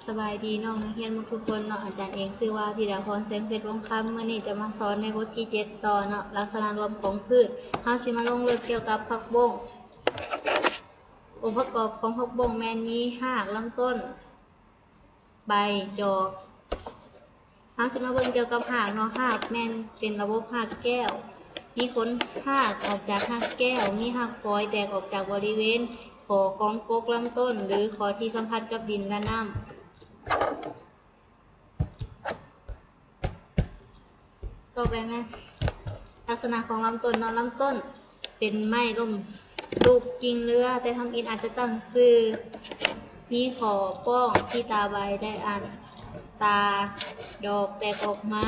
ສະບາຍດີນ້ອງນັກຮຽນໝົດທຸກຄົນເນາະ, ອາຈານເອງຊື່ວ່າ ທິດາພອນ ແສງເພັດວົງຄຳ. ມື້ນີ້ຈະມາສອນໃນບົດທີເຈັດຕໍ່ເນາະ, ລັກສະນະລວມຂອງພືດ. ເຮົາຊິມາລົງເລິກກ່ຽວກັບຜັກບົ້ງ. ອົງປະກອບຂອງຜັກບົ້ງແມ່ນມີຮາກ, ລຳຕົ້ນ, ໃບ, ດອກ. ເຮົາຊິມາເບິ່ງກ່ຽວກັບຮາກເນາະ, ຮາກແມ່ນເປັນລະບົບຮາກແກ້ວ, ມີຂົນຮາກອອກຈາກຮາກແກ້ວ, ມີຮາກຟອຍແຕກອອກຈາກບໍລິເວນຂໍ້ຂອງກົກລຳຕົ້ນ ຫຼື ຂໍ້ທີ່ສຳຜັດກັບດິນ ແລະ ນ້ຳ. ຕໍ່ໄປແມ່ນລັກສະນະຂອງລຳຕົ້ນເນາະ, ລຳຕົ້ນເປັນໄມ້ລົ້ມລຸກກິ່ງເລືອ, ແຕ່ທຳອິດອາດຈະຕັ້ງຊື່ມີຂໍ້ປ້ອງທີ່ຕາໃບ ແລະ ອັນຕາດອກແຕກອອກມາ.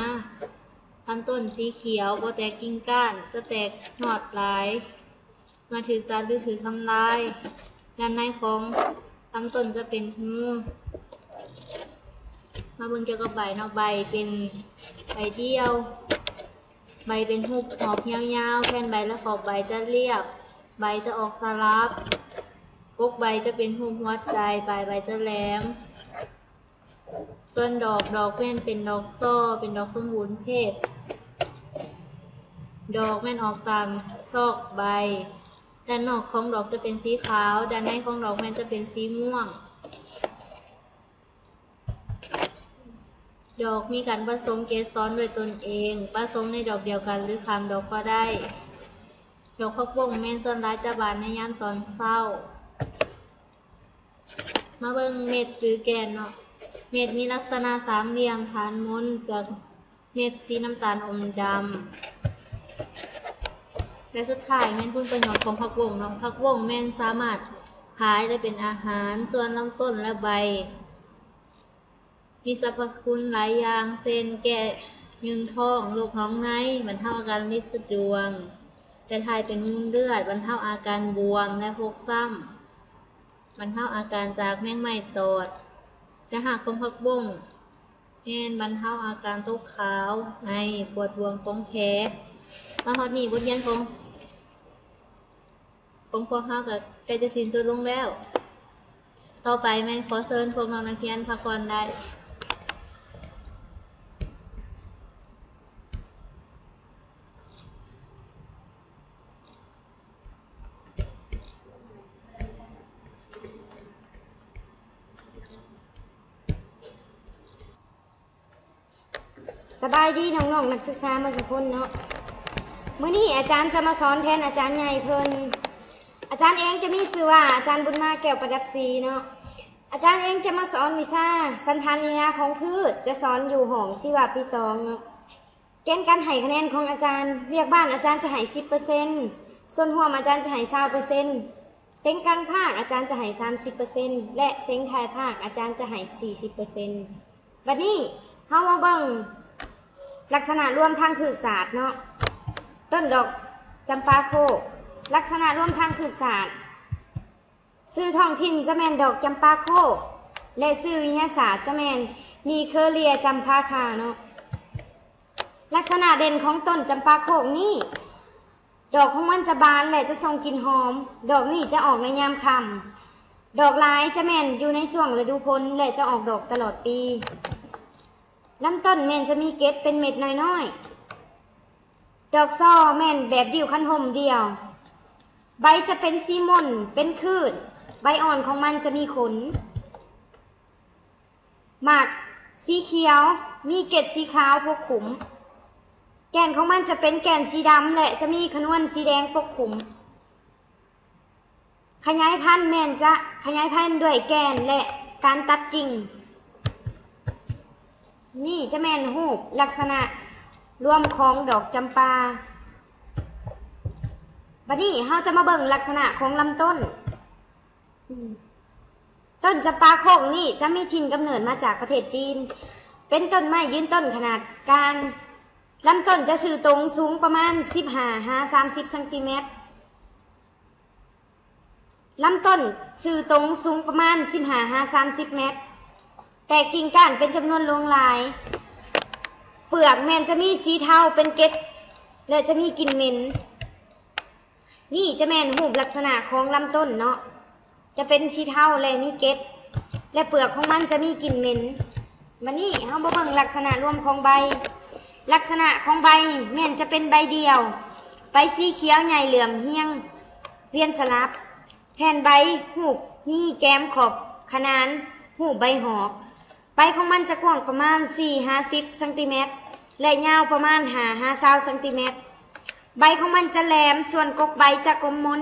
ລຳຕົ້ນສີຂຽວ ບໍ່ແຕກກິ່ງກ້ານ, ຈະແຕກຍອດຫຼາຍ ເມື່ອຖືກຕັດ ຫຼື ຖືກທຳລາຍ. ດ້ານໃນຂອງລຳຕົ້ນຈະເປັນຮູ. ມາເບິ່ງກ່ຽວກັບໃບເນາະ, ໃບເປັນໃບດ່ຽວ, ໃບເປັນຮູບຫອບຍາວໆ, ແຜ່ນໃບ ແລະ ຂອບໃບຈະລຽບ, ໃບຈະອອກສະຫຼັບ, ກົກໃບຈະເປັນຮູບຫົວໃຈ, ປາຍໃບຈະແຫຼມ. ສ່ວນດອກ, ດອກແມ່ນເປັນດອກຊໍ່, ເປັນດອກສົມບູນເພດ. ດອກແມ່ນອອກຕາມຊອກໃບ. ດ້ານນອກຂອງດອກຈະເປັນສີຂາວ, ດ້ານໃນຂອງດອກແມ່ນຈະເປັນສີມ່ວງ. ດອກມີການປະສົມເກດສອນດ້ວຍຕົນເອງ, ປະສົມໃນດອກດຽວກັນ ຫຼື ຂ້າມດອກກໍໄດ້. ດອກຜັກບົ້ງແມ່ນສ່ວນຫຼາຍຈະບານໃນຍາມຕອນເຊົ້າ. ມາເບິ່ງເມັດ ຫຼື ແກ່ນເນາະ, ເມັດມີລັກສະນະສາມຫຼ່ຽມ, ຖານມົນ, ເປືອກເມັດສີນ້ຳຕານອົມດຳ. ແລະ ສຸດທ້າຍແມ່ນຜົນປະໂຫຍດຂອງຜັກບົ້ງເນາະ, ຜັກບົ້ງແມ່ນສາມາດຂາຍໄດ້ເປັນອາຫານ, ສ່ວນລຳຕົ້ນ ແລະ ໃບ ມີສັບພະຄຸນຫຼາຍຢ່າງ ເຊັ່ນ ແກ້ຍືງທ້ອງ, ໂລກໜອງໃນ, ບັນເທົາອາການລິດສະດວງ, ແຕ່ຖ່າຍເປັນມູນເລືອດ, ບັນເທົາອາການບວມ ແລະ ຟົກຊ້ຳ, ບັນເທົາອາການຈາກແມງໄມ້ຕອດ. ແຕ່ຮາກຂອງຜັກບົ້ງແມ່ນບັນເທົາອາການຕົກຂາວ, ໄອ, ປວດບວມຂອງແຜ. ມາຮອດນີ້ ບົດຮຽນຂອງ ຂອງພວກເຮົາກໍໃກ້ຈະສິ້ນສຸດລົງແລ້ວ. ຕໍ່ໄປແມ່ນຂໍເຊີນພວກນ້ອງນັກຮຽນພັກຜ່ອນໄດ້. ສະບາຍດີນ້ອງໆ ນັກສຶກສາໝົດທຸກຄົນເນາະ. ມື້ນີ້ອາຈານຈະມາສອນແທນອາຈານໃຫຍ່ເພິ່ນ. ອາຈານເອງຈະມີຊື່ວ່າ ອາຈານບຸນມາ ແກ້ວປະດັບສີເນາະ. ອາຈານເອງຈະມາສອນວິຊາສັນຖານວິທະຍາຂອງພືດ, ຈະສອນຢູ່ຫ້ອງຊີວະປີສອງເນາະ. ເກນການໃຫ້ຄະແນນຂອງອາຈານ, ວຽກບ້ານອາຈານຈະໃຫ້ສິບເປີເຊັນ, ສ່ວນຮ່ວມອາຈານຈະໃຫ້ຊາວເປີເຊັນ, ເສັງກາງພາກອາຈານຈະໃຫ້ສາມສິບເປີເຊັນ ແລະ ເສັງທ້າຍພາກອາຈານຈະໃຫ້ສີ່ສິບເປີເຊັນ. ບັດນີ້ເຮົາມາເບິ່ງລັກສະນະລວມທາງພືດສາດເນາະ. ຕົ້ນດອກຈຳປາໂຄກ. ລັກສະນະລວມທາງພືດສາດ, ຊື່ທ້ອງຖິ່ນຈະແມ່ນດອກຈຳປາໂຄກ ແລະ ຊື່ວິທະຍາສາດຈະແມ່ນມີເຄີເລຍຈຳພາຄາເນາະ. ລັກສະນະເດັ່ນຂອງຕົ້ນຈຳປາໂຄກນີ້, ດອກຂອງມັນຈະບານ ແລະ ຈະສົ່ງກິ່ນຫອມ. ດອກນີ້ຈະອອກໃນຍາມຄ່ຳ. ດອກຫຼາຍຈະແມ່ນຢູ່ໃນຊ່ວງລະດູຝົນ ແລະ ຈະອອກດອກຕະຫຼອດປີ. ລຳຕົ້ນແມ່ນຈະມີເກັດເປັນເມັດນ້ອຍໆ. ດອກຊໍ່ແມ່ນແບບດິ້ວຄັນຮົ່ມດ່ຽວ. ໃບຈະເປັນສີໝົນ, ເປັນຄື້ນ. ໃບອ່ອນຂອງມັນຈະມີຂົນ. ໝາກສີຂຽວ, ມີເກັດສີຂາວປົກຄຸມ. ແກ່ນຂອງມັນຈະເປັນແກ່ນສີດຳ ແລະ ຈະມີຂະນວນສີແດງປົກຄຸມ. ຂະຫຍາຍພັນແມ່ນຈະຂະຫຍາຍພັນດ້ວຍແກ່ນ ແລະ ການຕັດກິ່ງ. ນີ້ຈະແມ່ນຮູບລັກສະນະລວມຂອງດອກຈຳປາ. ບັດນີ້ເຮົາຈະມາເບິ່ງລັກສະນະຂອງລຳຕົ້ນ. ອືມ ຕົ້ນຈຳປາໂຄກນີ້ຈະມີຖິ່ນກຳເນີດມາຈາກປະເທດຈີນ, ເປັນຕົ້ນໄມ້ຢືນຕົ້ນຂະໜາດກາງ. ລຳຕົ້ນຈະຊື່ຕົງ, ສູງປະມານສິບຫ້າຫາສາມສິບຊັງຕີແມັດ. ລຳຕົ້ນຊື່ຕົງ, ສູງປະມານສິບຫ້າຫາສາມສິບແມັດ, ແຕກກິ່ງກ້ານເປັນຈຳນວນຫຼວງຫຼາຍ. ເປືອກແມ່ນຈະມີສີເທົາເປັນເກັດ ແລະ ຈະມີກິ່ນເໝັນ. ນີ້ຈະແມ່ນຮູບລັກສະນະຂອງລຳຕົ້ນເນາະ, ຈະເປັນສີເທົາ ແລະ ມີເກັດ. ແລະເປືອກຂອງມັນຈະມີກິ່ນເໝັນ. ບາດນີ້ເຮົາມາເບິ່ງລັກສະນະລວມຂອງໃບ. ລັກສະນະຂອງໃບແມ່ນຈະເປັນໃບດຽວ, ໃບສີຂຽວໃຫຍ່ເຫຼື້ອມຮຽງ ລຽນສະຫຼັບ, ແຜ່ນໃບຮູບຮີແກມຂອບຂະໜານຮູບໃບຫອກ. ໃບຂອງມັນຈະກວ້າງປະມານສີ່ຫາສິບຊັງຕີແມັດ ແລະຍາວປະມານຫ້າຫາຊາວຊັງຕີແມັດ. ໃບຂອງມັນຈະແຫຼມ, ສ່ວນກົກໃບຈະກົມມົນ.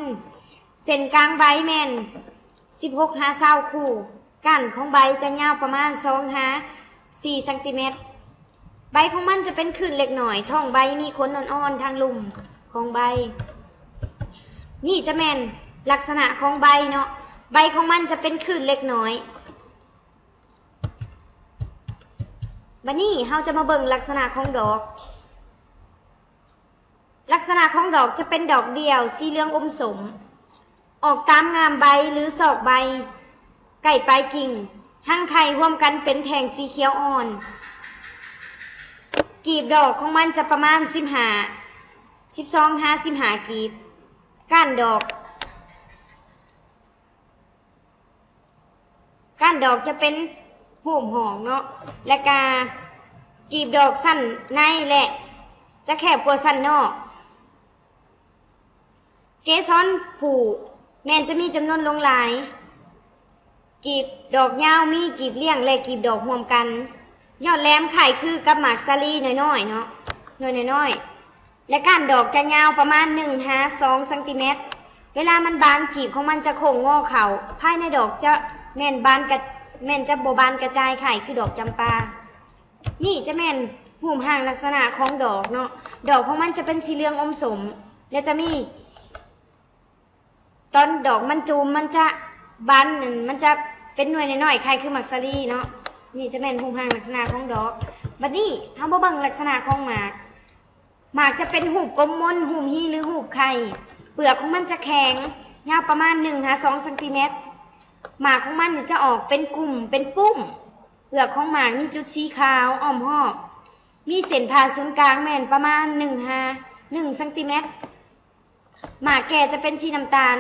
ເສັ້ນກາງໃບແມ່ນສິບຫົກຫາຊາວຄູ່. ກ້ານຂອງໃບຈະຍາວປະມານສອງຫາສີ່ຊັງຕີແມັດ. ໃບຂອງມັນຈະເປັນຄື້ນເລັກນ້ອຍ, ທ້ອງໃບມີຂົນອ່ອນໆທາງລຸ່ມຂອງໃບ. ນີ້ຈະແມ່ນລັກສະນະຂອງໃບເນາະ, ໃບຂອງມັນຈະເປັນຄື້ນເລັກນ້ອຍ. ບາດນີ້ເຮົາຈະມາເບິ່ງລັກສະນະຂອງດອກ. ລັກສະນະຂອງດອກຈະເປັນດອກດຽວ ສີເຫຼືອງອົມສົ້ມ, ອອກຕາມງ່າມໃບ ຫຼື ຊອກໃບ ໃກ້ປາຍກິ່ງ, ຮັງໄຂ່ຮວມກັນເປັນແທ່ງສີຂຽວອ່ອນ. ກີບດອກຂອງມັນຈະປະມານສິບຫ້າ ສິບສອງຫາສິບຫ້າກີບ. ກ້ານດອກ ກ້ານດອກຈະເປັນຮູບຫອກເນາະ ແລະກະກີບດອກຊັ້ນໃນ ແລະ ຈະແຄບກວ່າຊັ້ນນອກ. ເກສອນຜູ້ແມ່ນຈະມີຈຳນວນຫຼວງຫຼາຍ. ກີບດອກຍາວມີກີບລ້ຽງ ແລະ ກີບດອກຮ່ວມກັນ. ຍອດແຫຼມຄ້າຍຄືກັບໝາກສາລີນ້ອຍໆເນາະ, ໜ່ວຍນ້ອຍໆ. ແລະ ກ້ານດອກຈະຍາວປະມານໜຶ່ງຫາສອງຊັງຕີແມັດ. ເວລາມັນບານ, ກີບຂອງມັນຈະໂຄ້ງງໍເຂົ້າ. ພາຍໃນດອກຈະແມ່ນບານກະ, ແມ່ນຈະບໍ່ບານກະຈາຍຄ້າຍຄືດອກຈຳປາ. ນີ້ຈະແມ່ນຮູບຮ່າງລັກສະນະຂອງດອກເນາະ. ດອກຂອງມັນຈະເປັນສີເຫຼືອງອົມສົ້ມ ແລະ ຈະມີ ຕອນດອກມັນຈູມ ມັນຈະບານ, ມັນຈະເປັນໜ່ວຍນ້ອຍໆ ຄ້າຍຄືໝາກສາລີເນາະ. ນີ້ຈະແມ່ນຮູບຮ່າງລັກສະນະຂອງດອກ. ບາດນີ້ເຮົາມາເບິ່ງລັກສະນະຂອງໝາກ. ໝາກຈະເປັນຮູບກົມມົນ, ຮູບຮີ ຫຼື ຮູບໄຂ່. ເປືອກຂອງມັນຈະແຂງ, ຍາວປະມານໜຶ່ງຫາສອງຊັງຕີແມັດ. ໝາກຂອງມັນຈະອອກເປັນກຸ່ມ, ເປັນປຸ້ມ. ເປືອກຂອງໝາກມີຈຸດສີຂາວອ້ອມຮອບ. ມີເສັ້ນຜ່າສູນກາງແມ່ນປະມານໜຶ່ງຫາໜຶ່ງຊັງຕີແມັດ. ໝາກແກ່ຈະເປັນສີນ້ຳຕານ,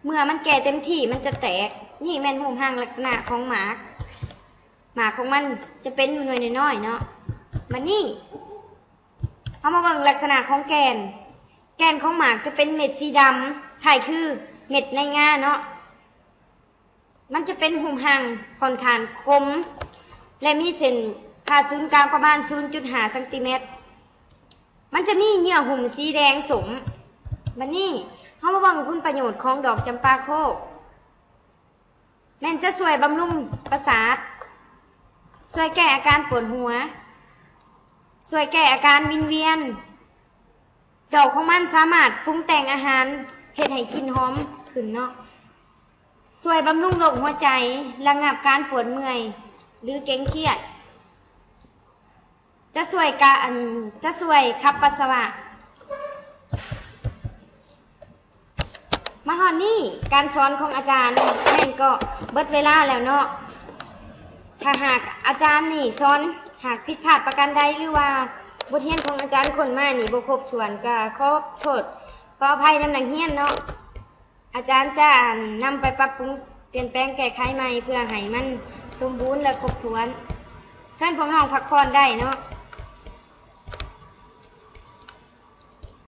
ເມື່ອມັນແກ່ເຕັມທີ່ມັນຈະແຕກ. ນີ້ແມ່ນຮູບຮ່າງລັກສະນະຂອງໝາກ. ໝາກຂອງມັນຈະເປັນໜ່ວຍນ້ອຍໆເນາະ. ບາດນີ້ເຮົາມາເບິ່ງລັກສະນະຂອງແກ່ນ. ແກ່ນຂອງໝາກຈະເປັນເມັດສີດຳ, ຄ້າຍຄືເມັດໃນງາເນາະ. ມັນຈະເປັນຮູບຮ່າງຂ້ອນຂ້າງກົມ ແລະ ມີເສັ້ນຜ່າສູນກາງປະມານສູນຈຸດຫ້າຊັງຕີແມັດ. ມັນຈະມີເຍື່ອຫຸ້ມສີແດງສົ້ມ. ບາດນີ້ເຮົາມາເບິ່ງຄຸນປະໂຫຍດຂອງດອກຈຳປາໂຄກ. ແມ່ນຈະຊ່ວຍບຳລຸງປະສາດ, ຊ່ວຍແກ້ອາການປວດຫົວ, ຊ່ວຍແກ້ອາການວິງວຽນ. ດອກຂອງມັນສາມາດປຸງແຕ່ງອາຫານ ເຮັດໃຫ້ກິ່ນຫອມຂຶ້ນເນາະ. ຊ່ວຍບຳລຸງໂລກຫົວໃຈ, ລະງັບການປວດເມື່ອຍ ຫຼື ເກັ່ງຄຽດ. ຈະຊ່ວຍກະ, ອັນ, ຈະຊ່ວຍຂັບປັດສະວະ. ມາຮອດນີ້ ການສອນຂອງອາຈານແມ່ນກໍເບິດເວລາແລ້ວເນາະ. ຖ້າຫາກອາຈານນີ້ສອນ ຫາກຜິດພາດປະການໃດ ຫຼືວ່າບົດຮຽນຂອງອາຈານຄົ້ນມານີ້ບໍ່ຄົບຖ້ວນ ກໍຂໍໂທດຂໍອະໄພນຳນັກຮຽນເນາະ. ອາຈານຈະນຳໄປປັບປຸງປ່ຽນແປງແກ້ໄຂໃໝ່ ເພື່ອໃຫ້ມັນສົມບູນ ແລະ ຄົບຖ້ວນ. ເຊີນພວກນ້ອງພັກຜ່ອນໄດ້ເນາະ.